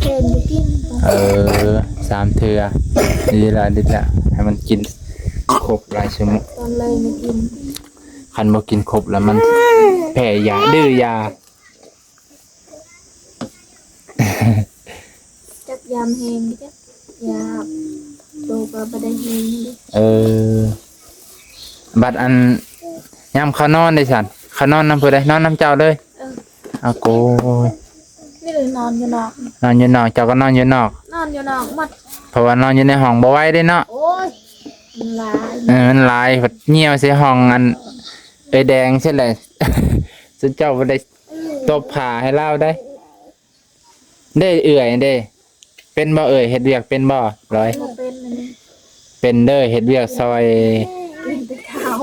ເຫັນກິນ ເອີ ສາມເທື່ອ ດີລະ ດີລະ ໃຫ້ມັນກິນຄົບຫຼາຍຊົ່ວໂມງ ຕອນແລງນີ້ກິນ ຄັນບໍ່ກິນຄົບແລ້ວມັນແພ້ຢາ ດື້ຢາ ຈັກຢາມແຮງຈັກຢາໂຕກໍບໍ່ໄດ້ແຮງເດ້ ເອີ ບັດອັນ ຍາມເຂົານອນເດ້ຊັ້ນ ເຂົານອນນຳຜູ້ໃດ? ນອນນຳເຈົ້າເລີຍ? ເອີ ອາໂກຍ ນີ້ເລີຍນອນຢູ່ນອກ ນອນຢູ່ນອກ ເຈົ້າກໍນອນຢູ່ນອກ ນອນຢູ່ນອກໝົດ ເພາະວ່ານອນຢູ່ໃນຫ້ອງບໍ່ໄຫວເດ້ເນາະ ໂອ້ຍ ມັນຫຼາຍ ເອີ ມັນຫຼາຍ ພັດຍ່ຽວໃສ່ຫ້ອງອັນ ເອື້ອຍແດງຊັ້ນແຫຼະ ຊຸມເຈົ້າບໍ່ໄດ້ ຕົບຜ້າໃຫ້ລາວໄດ໋ ເດ້ເອື້ອຍເດ້ ເປັນບໍ່ເອື້ອຍ ເຮັດວຽກເປັນບໍ່? ລອຍ ບໍ່ເປັນອັນນີ້ ເປັນເດີ ເຮັດວຽກຊ່ອຍ ເປັນແຕ່ເຖົ້າ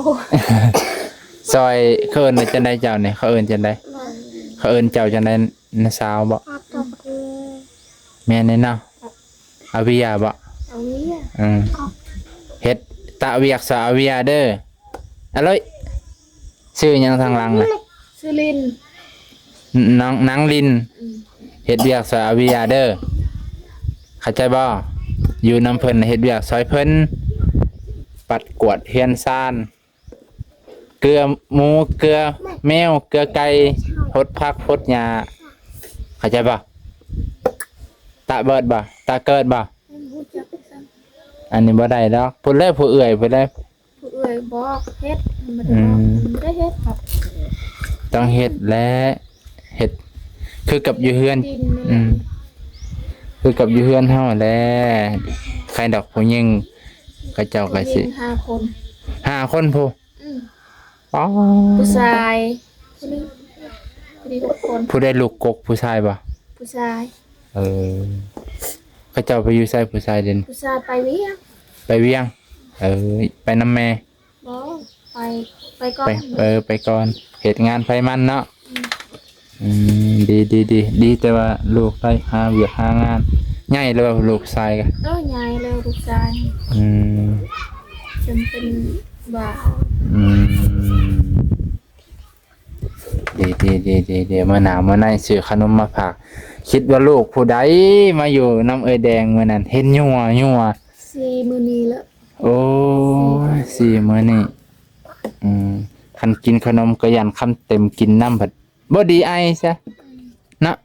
ຊ່ອຍ ເຂົາເອີ້ນວ່າຈັ່ງໃດເຈົ້ານີ້ ເຂົາເອີ້ນຈັ່ງໃດ? ເຂົາເອີ້ນເຈົ້າຈັ່ງໃດ ນ້າສາວບໍ່? ແມ່ນແນ່ເນາະ ອາເວຍບໍ່? ອາເວຍ ອື ເຮັດຕະວຽກຊ່ອຍອາເວຍເດີ ອະເລີຍ ຊື່ຫຍັງທາງຫຼັງນະ? ຊື່ລິນ ນາງ ນາງລິນ ອື ເຮັດວຽກຊ່ອຍອາເວຍເດີ ເຂົ້າໃຈບໍ່? ຢູ່ນຳເພິ່ນເຮັດວຽກຊ່ອຍເພິ່ນ ປັດກວາດເຮືອນຊານ ເກືອໝູ ເກືອແມວ ເກືອໄກ່ ຫົດຜັກຫົດຫຍ້າ ເຂົ້າໃຈບໍ່? ຕະເບີດບໍ່? ຕະເກີດບໍ່? ບໍ່ຮູ້ຈັກຄືກັນ ອັນນີ້ບໍ່ໄດ້ດອກ ພຸ້ນແຫຼະຜູ້ເອື້ອຍ ຜູ້ໃດ ຜູ້ເອື້ອຍບອກເຮັດ ມັນບໍ່ໄດ້ບອກ ອື ມັນບໍ່ໄດ້ເຮັດ ຕ້ອງເຮັດແຫຼະ ເຮັດຄືກັບຢູ່ເຮືອນ ອື ເ ຄືກັບຢູ່ເຮືອນເຮົາຫັ້ນແຫຼະ. ໃຄດອກຜູ້ຍິງ ເຂົາເຈົ້າກໍຊິ ຜູ້ຍິງຫ້າຄົນ ຫ້າຄົນພຸ້ນ. ອືມ ປ້າ ຜູ້ຊາຍຜູ້ນີ້ ຜູ້ນີ້ຫົກຄົນ. ຜູ້ໃດລູກກົກ ຜູ້ຊາຍບໍ່? ຜູ້ຊາຍ. ເອີ ເຂົາເຈົ້າໄປຢູ່ໃສ ຜູ້ຊາຍເດ? ຜູ້ຊາຍໄປວຽງ. ໄປວຽງ. ເອີ ໄປນຳແມ່? ບໍ່ ໄປ ໄປກ່ອນ. ໄປ ເອີ ໄປກ່ອນ ເຮັດງານໃຜມັນເນາະ. ອືມ ອືມ ດີ ດີ ດີ ດີແຕ່ວ່າລູກໄດ້ຫາວຽກຫາງານ. ໃຫຍ່ແລ້ວບໍ່ລູກຊາຍກະ? ເອີ ໃຫຍ່ແລ້ວລູກຊາຍ. ອືມ ຈົນເປັນບ່າວ. ອືມ ດີ ດີ ດີ ດີ ດຽວມື້ໜ້າມື້ໃນຊື້ຂະໜົມມາຝາກ. ຄິດວ່າລູກຜູ້ໃດມາຢູ່ນຳເອື້ອຍແດງມື້ນັ້ນ ເຫັນຍົວໆ. ສີ່ມື້ນີ້ແລ້ວ. ໂອ້ຍ ສີ່ມື້ນີ້. ອືມ ຄັນກິນຂະໜົມກໍຢ້ານຄຳເຕັມກິນນຳ ພັດບໍ່ດີໄອຊະ ອືມ ເນາະ.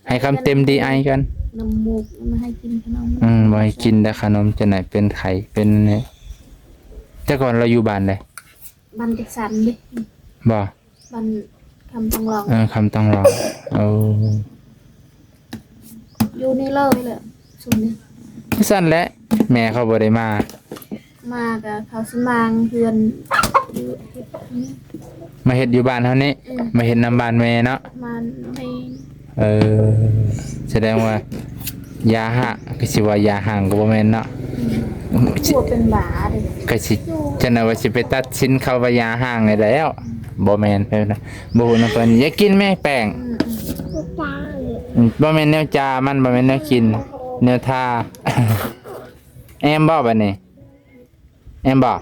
ໃຫ້ຄຳເຕັມດີໄອກ່ອນ. ນ້ຳມູກ ບໍ່ໃຫ້ກິນຂະໜົມ. ອືມ ບໍ່ໃຫ້ກິນແຕ່ຂະໜົມ ຈະໄດ້ເປັນໄຂ້ເປັນນີ້. ແຕ່ກ່ອນລາວຢູ່ບ້ານໃດ? ບ້ານຈັດສັນເດ້. ບໍ່? ບ້ານຄຳຕອງຫຼອງ. ເອີ ຄຳຕອງຫຼອງ. ໂອ້ ຢູ່ນີ້ເລີຍແຫຼະ ຊຸມນີ້. ຊັ້ນແຫຼະ ແມ່ເຂົາບໍ່ໄດ້ມາ. ມາກະເຂົາຊິມາງເຮືອນຢູ່ ມາເຮັດຢູ່ບ້ານເຮົານີ້. ອືມ ມາເຮັດນຳບ້ານແມ່ເນາະ. ມາ ແມ່. ເອີ ສະແດງວ່າຢ່າຮ້າງ ຄືຊິວ່າຢ່າຮ້າງກໍບໍ່ແມ່ນເນາະ. ອືມ ຜົວເປັນບ້າເດ້. ກໍຊິ ຈັ່ງໃດວ່າຊິໄປຕັດສິນເຂົາວ່າຢ່າຮ້າງໃຫ້ແລ້ວ. ອືມ ບໍ່ແມ່ນ ບໍ່ຮູ້ນຳເພິ່ນ. ຢ່າກິນແມ່ແປ້ງ. ອືມ ອືມ ບໍ່ແມ່ນແນວຈາມັນ ບໍ່ແມ່ນແນວກິນ ແນວທາ. ແອມບໍ່ບາດນີ້? ແມ່ນບໍ່?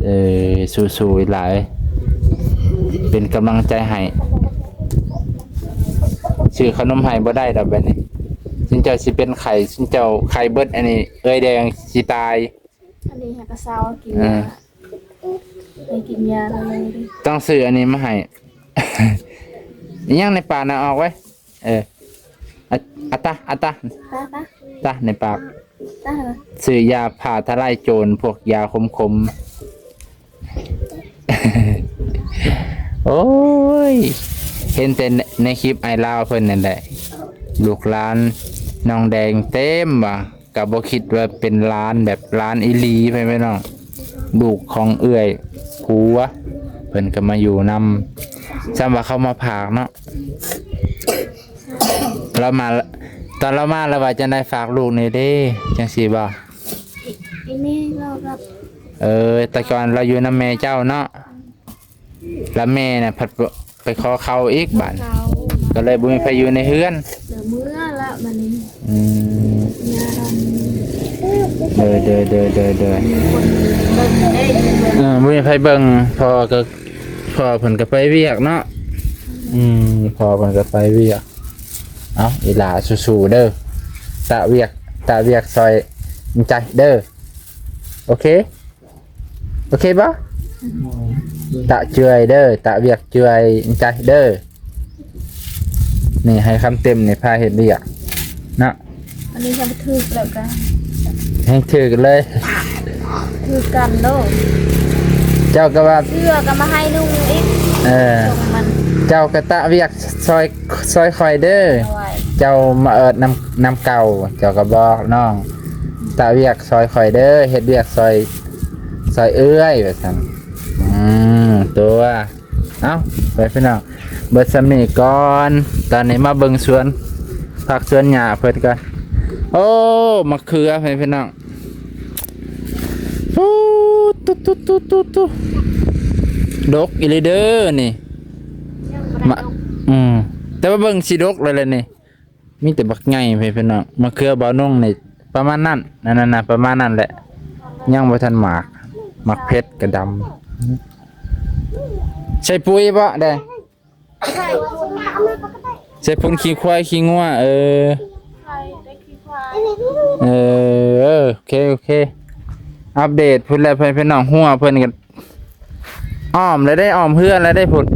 ເອີ ສູ້ໆ ອີຫຼາເອີຍ ເປັນກຳລັງໃຈໃຫ້. ຊື້ຂະໜົມໃຫ້ບໍ່ໄດ້ດອກບາດນີ້ ຊຸມເຈົ້າຊິເປັນໄຂ້ ຊຸມເຈົ້າໄຂ້ເບິດ. ອັນນີ້ເອື້ອຍແດງຊິຕາຍ. ອັນນີ້ຫາກະເຊົາກິນ ເອີ ຢາ ໄດ້ກິນຢາແລ້ວເລີຍ. ຕ້ອງຊື້ອັນນີ້ມາໃຫ້. ອີຫຍັງໃນປາກນະ ອອກໄວ້. ເອີ ອາ ອາຕາ ອາຕາ ຕາ ຕາ ຕາ ໃນປາກ ຕາ ຊື້ຢາຟ້າທະລາຍໂຈນ ພວກຢາຂົມໆ. ໂອ້ຍ ເຫັນແຕ່ໃນຄລິບອ້າຍລາວເພິ່ນນັ້ນແຫຼະ ລູກຫຼານນ້ອງແດງເຕັມວ່າ. ກະບໍ່ຄິດວ່າເປັນຫຼານແບບຫຼານອີ່ຫຼີ ພໍ່ແມ່ພີ່ນ້ອງ. ລູກຂອງເອື້ອຍຜົວເພິ່ນກະມາຢູ່ນຳ ສ່ຳວ່າເຂົາມາຝາກເນາະ. ລາວມາ ຕອນລາວມາລາວວ່າຈັ່ງໃດ ຝາກລູກແດ່ເດ້ ຈັ່ງຊີ້ບໍ່? ອີ່ແມ່ລາວກັບ ເອີ ແຕ່ກ່ອນລາວຢູ່ນຳແມ່ເຈົ້າເນາະ. ລະແມ່ນະພັດໄປຂໍເຂົ້າອີກບາດ ເຂົ້າ ກໍເລີຍບໍ່ມີໃຜຢູ່ໃນເຮືອນ ເມືອລະບາດນີ້. ອືມ ເມືອລະ ໂດຍ ໂດຍ ໂດຍ ໂດຍ ໂດຍ ມີຄົນເບິ່ງເດ້ ເອີ ບໍ່ມີໃຜເບິ່ງ ພໍ່ກໍ ພໍ່ເພິ່ນກໍໄປວຽກເນາະ. ອືມ ພໍ່ເພິ່ນກໍໄປວຽກ. ເອົາ ອີຫຼ້າສູ້ໆເດີ ຕະວຽກ ຕະວຽກຊ່ອຍໃຈເດີ ໂອເຄ. ໂອເຄບໍ່? ຕະເຈື່ອຍເດີ ຕະວຽກເຈື່ອຍໃຈເດີ. ນີ້ໃຫ້ຄຳເຕັມນີ້ ພາເຮັດວຽກເນາະ. ອັນນີ້ຍັງຖືກແລ້ວກະ ແຮງຖືກເລີຍ ຖືກກັນໂລດ. ເຈົ້າກໍວ່າ ເສື້ອກໍມາໃຫ້ນຸ່ງອີກ. ເອີ ສົ່ງມັນ ເຈົ້າກໍຕະວຽກຊ່ອຍ ຊ່ອຍຂ້ອຍເດີ. ໂດຍ ເຈົ້າມາເອີ້ນນຳ ນຳເກົ່າ ເຈົ້າກໍບອກນ້ອງ ຕະວຽກຊ່ອຍຂ້ອຍເດີ ເຮັດວຽກຊ່ອຍ ຊ່ອຍເອື້ອຍ ວ່າຊັ້ນ. ອືມ ຕົວະ ເອົ້າ ໄປພີ່ນ້ອງ ເບິດສ່ຳນີ້ກ່ອນ. ຕອນນີ້ມາເບິ່ງສວນຜັກສວນຫຍ້າເພິ່ນກ່ອນ. ໂອ້ ໝາກເຂືອ ພີ່ນ້ອງ ປູ ຕຸ ຕຸ ຕຸ ຕຸ ຕຸ ດົກອີ່ຫຼີເດີນີ້ ມາ ອືມ ແຕ່ວ່າເບິ່ງຊິດົກແລ້ວແຫຼະນີ້. ມີແຕ່ບັກໃຫຍ່ ພີ່ນ້ອງ. ມະເຂືອບ່າວນົງນີ້ປະມານນັ້ນ ນັ້ນໆ ປະມານນັ້ນແຫຼະ ຍັງບໍ່ທັນໝາກ. ໝາກເຜັດກະດຳ. ໃສ່ປຸ໋ຍບໍ່ແດງ? ໃສ່ປຸ໋ຍ ໃສ່ປຸ໋ຍຂີ້ຄວາຍຂີ້ງົວ. ເອີ ໃສ່ແຕ່ຂີ້ຄວາຍ. ເອີ ເອີ ໂອເຄ ໂອເຄ ອັບເດດພຸ້ນແຫຼະ ພີ່ນ້ອງ. ຮົ້ວເພິ່ນກະອ້ອມແລ້ວເດ້ ອ້ອມເຮືອນແລ້ວເດ້ພຸ້ນ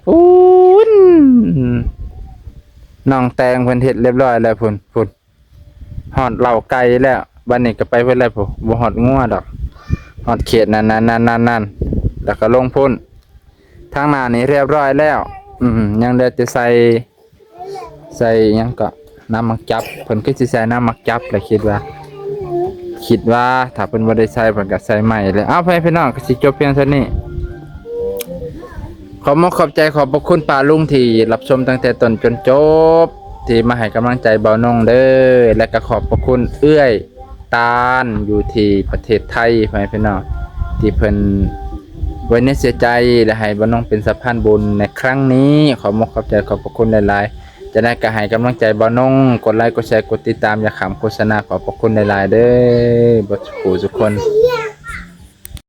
ພຸ້ນ. ນ້ອງແຕງເພິ່ນເຮັດລຽບຮ້ອຍແລ້ວພຸ້ນ ພຸ້ນ. ຮອດເລົ້າໄກ່ແລ້ວ ບາດນີ້ກໍໄປພຸ້ນແລ້ວພຸ້ນ. ບໍ່ຮອດງົວດອກ ຮອດເຂດນັ້ນໆໆໆ ແລ້ວກໍລົງພຸ້ນ. ທາງໜ້ານີ້ລຽບຮ້ອຍແລ້ວ. ອືມ ຍັງເຫຼືອແຕ່ໃສ່ ໃສ່ຫຍັງກໍ ນ້ຳໝາກຈັບ ເພິ່ນຄືຊິໃສ່ນ້ຳໝາກຈັບແຫຼະ ຄິດວ່າ ຄິດວ່າ ຖ້າເພິ່ນບໍ່ໄດ້ໃສ່ ເພິ່ນກໍໃສ່ໃໝ່ແຫຼະ. ເອົາ ພໍ່ແມ່ພີ່ນ້ອງ ກໍຊິຈົບພຽງເທົ່ານີ້. ຂອບມົກຂອບໃຈ ຂອບພະຄຸນປ້າລຸງທີ່ຮັບຊົມຕັ້ງແຕ່ຕົ້ນຈົນຈົບ ທີ່ມາໃຫ້ກຳລັງໃຈບ່າວນົງເດີ້ ແລະກໍຂອບພະຄຸນເອື້ອຍຕານຢູ່ທີ່ປະເທດໄທ ພໍ່ແມ່ພີ່ນ້ອງ ທີ່ເພິ່ນໄວ້ເນື້ອເຊື່ອໃຈ ແລະໃຫ້ບ່າວນົງເປັນສະພານບຸນໃນຄັ້ງນີ້. ຂອບມົກຂອບໃຈ ຂອບພະຄຸນຫຼາຍໆ. ຈັ່ງໃດກໍໃຫ້ກຳລັງໃຈບ່າວນົງ ກົດໄລ ກົດແຊ ກົດຕິດຕາມ ຢ່າຂ້າມໂຄສະນາ. ຂອບພະຄຸນຫຼາຍໆເດີ້ ເບິດສູ່ຜູ້ສູ່ຄົນ.